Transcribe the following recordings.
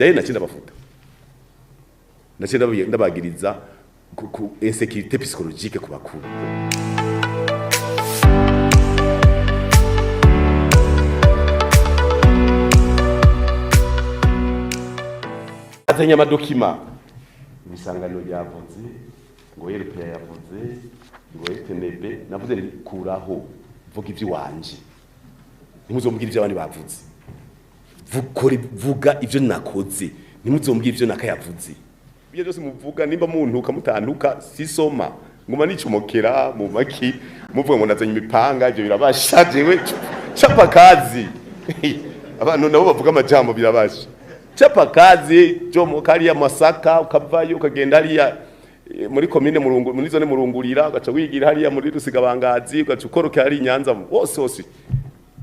Rero naciye ndabafuta, naciye ndabagiriza ku insécurité psychologique ku bakuru. Azanye ama documents, ibisanganiro ryavuze ngo RPA, yavuze ngo FNB. Navuze nti: "Kuraho, vuga ivy'iwanje, ntimuzombwire ivyo abandi bavuze. Vuga ivyo nakoze, ntimuzombwire ivyo nakayavuze." Ibyo byose muvuga, nimba muntuka mutantuka, sisoma, nguma nicumokera mu maki. Muvuga ngo nazanye imipanga, ivyo birabasha. Jewe chapa kazi. Abantu nabo bavuga amajambo, birabasha. Chapa kazi, jomo kariya Masaka, ukavayo ukagenda hariya muri komine Murungu, muri zone Murungurira, ugaca wigira hariya muri Rusigabangazi, ugaca ukoroka hariya i Nyanza, hose hose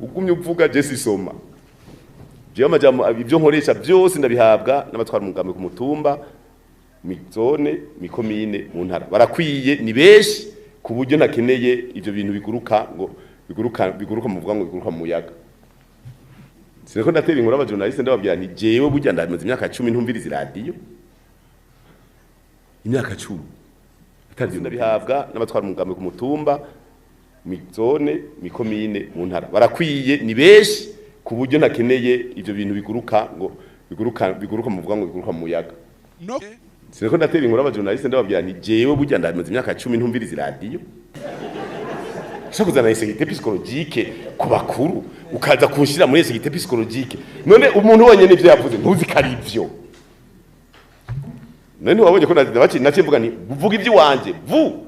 ugumye uvuga, je sisoma. Jewe amajambo, ibyo nkoresha byose ndabihabwa n'abatwara umugambi ku mutumba, mi zone, mi komine, mu ntara. Barakwiye, ni benshi, ku buryo ntakeneye ivyo bintu biguruka, ngo biguruka, biguruka, muvuga ngo biguruka mu muyaga. Siniko ndatera inkuru aba journaliste, ndababwira nti: "Jewe burya ndamaze imyaka 10 ntumviriza iradiyo, imyaka 10." Atavyo ndabihabwa n'abatwara umugambi ku mutumba, mi zone, mi komine, mu ntara. Barakwiye, ni benshi, ku buryo ntakeneye ivyo bintu biguruka, ngo biguruka, biguruka, muvuga ngo biguruka mu muyaga. No. Siniko ndatera inkuru aba journaliste, ndababwira nti: "Jewe burya ndamaze imyaka 10 ntumviriza iradiyo." Ushaka kuzana insécurité psychologique ku bakuru, ukaza kunshira muri insécurité psychologique. None umuntu wenyene ivyo yavuze ntuzi ko ari ivyo? None wabonye ko naciye mvuga nti: "Vuga ivy'iwanje." Vu